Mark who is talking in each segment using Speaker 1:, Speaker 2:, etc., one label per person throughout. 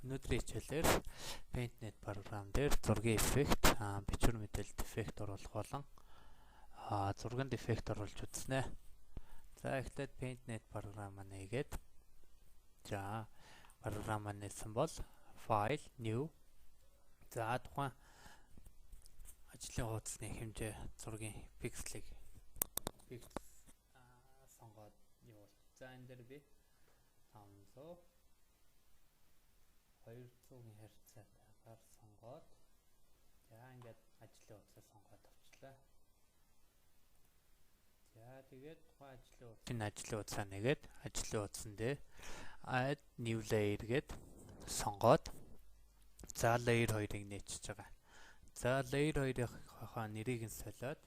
Speaker 1: Өнөөдрийн хичээлээр PaintNet програм дээр зургийн эффект, бичвэр мэдээлэлд эффект оруулах болон зурганд эффект оруулж үзнэ. За, эхлээд PaintNet програмаа нээгээд, за, програмаа нээсэн бол File, New. За, тухайн ажлын хуудасны хэмжээ зургийн пикселийг сонгоод явуул. За, энэ дээр би 500 200-ийн харьцаатайгаар сонгоод, за, ингээд ажлын хуудасаа сонгоод авчлаа. За, тэгээд тухайн ажлын хуудас, энэ ажлын хуудасаа нэгээд ажлын хуудсан дээр add new layer гээд сонгоод, за, layer 2-ыг нээчихэж байгаа. За, layer 2-ийнхаа нэрийг нь солиод,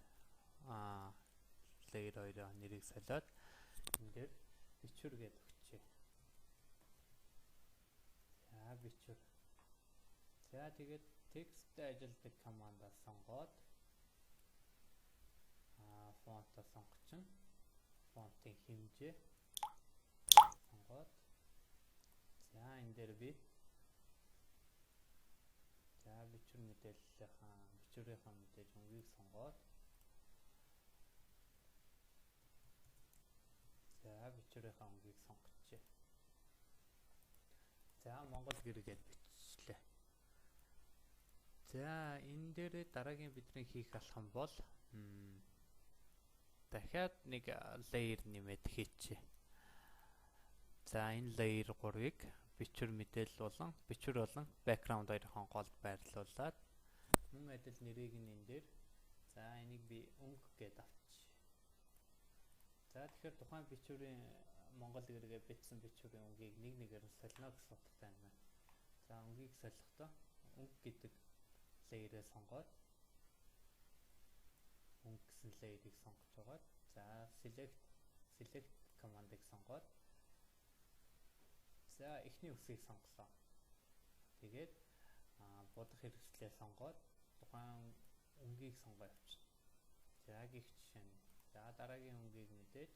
Speaker 1: layer 2-ын нэрийг солиод энэ дээр бичвэр гээд өгчээ. За, бичвэр. За, тэгээд тексттэй ажилладаг командаа сонгоод фонтоо сонгочин, фонтын хэмжээ сонгоод, за, энэ дээр би, за, бичвэр мэдээллийнхаа бичвэрийнхаа мэдээж өнгийг сонгоод, за, бичвэрийнхаа өнгийг сонгочихъя. За, Монгол гэр гээд бичлээ. За, энэ дээр дараагийн бидний хийх алхам бол дахиад нэг layer нэмээд хийчихье. За, энэ layer 3-ыг бичвэр мэдээлэл болон бичвэр болон background хоёрын голд байрлуулад мөн адил нэрийг нь энэ дээр, за, энийг би өнгө гээд авчих. За, тэгэхээр тухайн бичвэрийн Монгол гэргээ бичсэн бичвэрийн өнгийг нэг нэгээр нь солино гэсэн утгатай юм байна. За, өнгийг солихдоо өнгө гэдэг layer-ээ сонгоод, өнгө гэсэн layer-ыг сонгож байгаад, за, select командыг сонгоод, за, эхний үсгийг сонголоо. Тэгээд будах хэрэгслээ сонгоод тухайн өнгийг сонгоо явчихна. За, гих жишээ нь. За, дараагийн өнгийг мэдээж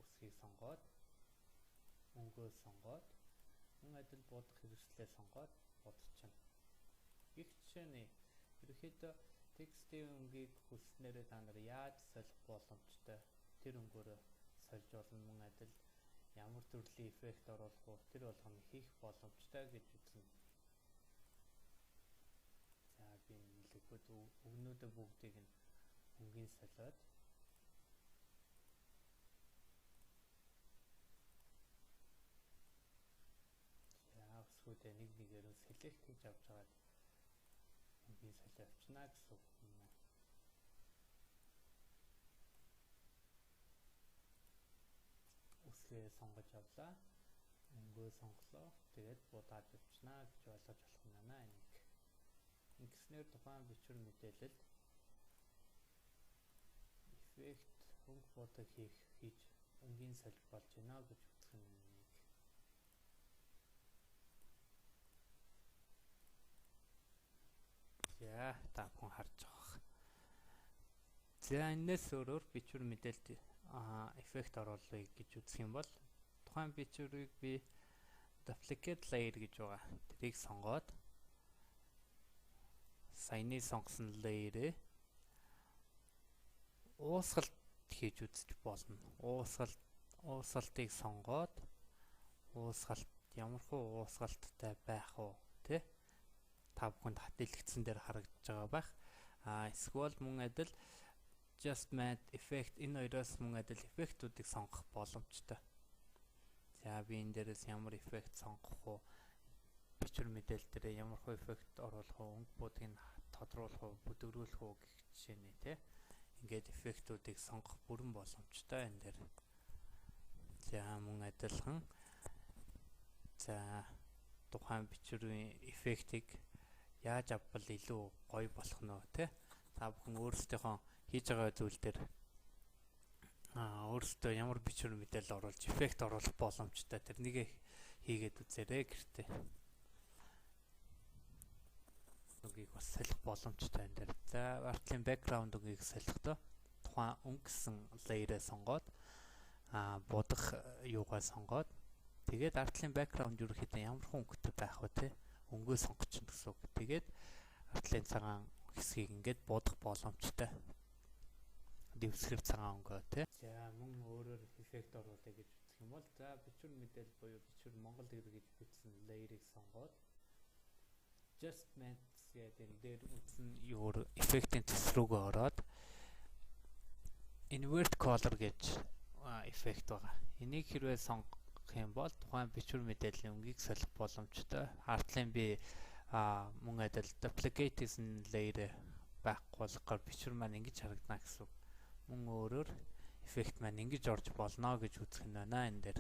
Speaker 1: үсгийг сонгоод, өнгөө сонгоод, мөн адил будах хэрэгслээ сонгоод будчихна. Гих жишээний ерөнхийдөө текстийн өнгийг хүссэнээрээ та нар яаж солих боломжтой, тэр өнгөөрөө сольж болно, мөн адил ямар төрлийн эффект оруулах уу, тэр болгоно хийх боломжтой гэж үзнэ. За, би нэлээгүй өгнүүдээ бүгдийг нь өнгийн солиод, за, өсгүүдээ нэг нэгээр нь select хийж авч агаад өнгийн солио авчна гэсэн үг юм байна. Үсгээ сонгож авлаа. Өнгөө сонголоо. Тэгээд будаад явчихна гэж ойлгож болох юм байна энийг. Ингэснээр тухайн бичвэр мэдээлэлд эффект өнгө будаг хийж өнгийн сольж болж байна гэж үзэх юм энийг. За, та бүхэн харж байгаа. За, энэс өөрөөр бичвэр мэдээлэлд эффект оруулъя гэж үзэх юм бол тухайн бичвэрийг би duplicate layer гэж байгаа. Тэрийг сонгоод саяны сонгосон layer-ээ уусгалт хийж үзэж болно. Уусгалтыг сонгоод уусгалт ямархуу уусгалттай байх уу, тэ? Та бүхэнд дэлгэцэн дээр харагдаж байгаа байх. Эсвэл мөн адил adjustment, effect, энэ хоёроос мөн адил эффектүүдийг сонгох боломжтой. За, би энэ дээрээс ямар эффект сонгох уу? Бичвэр мэдээлэл дээр ямар хөө эффект оруулах уу? Өнгө будгийг тодруулах уу, бүдгэрүүлэх үү гэх жишээний, тэ? Ингээд эффектүүдийг сонгох бүрэн боломжтой энэ дээр. За, мөн адилхан, за, тухайн бичвэрийн эффектийг яаж авбал илүү гоё болох нь вэ, тэ? Та бүхэн өөрсдийнхөө хийж байгаа зүйл дээр өөрсдөө ямар бичвэр мэдээлэл оруулж эффект оруулах боломжтой, тэрнийг хийгээд үзээрэй гэртээ. Өнгийг бас солих боломжтой энэ дээр. За, артлын background өнгийг солихдоо тухайн өнгө гэсэн layer-ээ сонгоод, будах юугаа сонгоод Тэгээд ард талын background ерөнхийдөө ямар хүн өнгөтэй байх вэ, те? Өнгөө сонгочихно гэсэн үг. Тэгээд ард талын цагаан хэсгийг ингээд буудах боломжтой. Дэвсгэр цагаан өнгөө, те. За, мөн өөрөөр эффект оруулъя гэж үзэх юм бол, за, бичвэр мэдээлэл буюу бичвэр Монгол гэр гэж бичсэн layer-ыг сонгоод adjustments гэдэг энэ дээр үндсэн юур эффектийн цэс рүүгээ ороод invert color гэж эффект байгаа. Энийг хэрвээ сонгох юм бол тухайн бичвэр мэдээллийн өнгийг солих боломжтой. Ард талын би мөн адил duplicate гэсэн layer байхгүй болохоор бичвэр маань ингэж харагдана гэсэн үг. Мөн өөрөөр эффект маань ингэж орж болно гэж үзэх нь байна энэ дээр.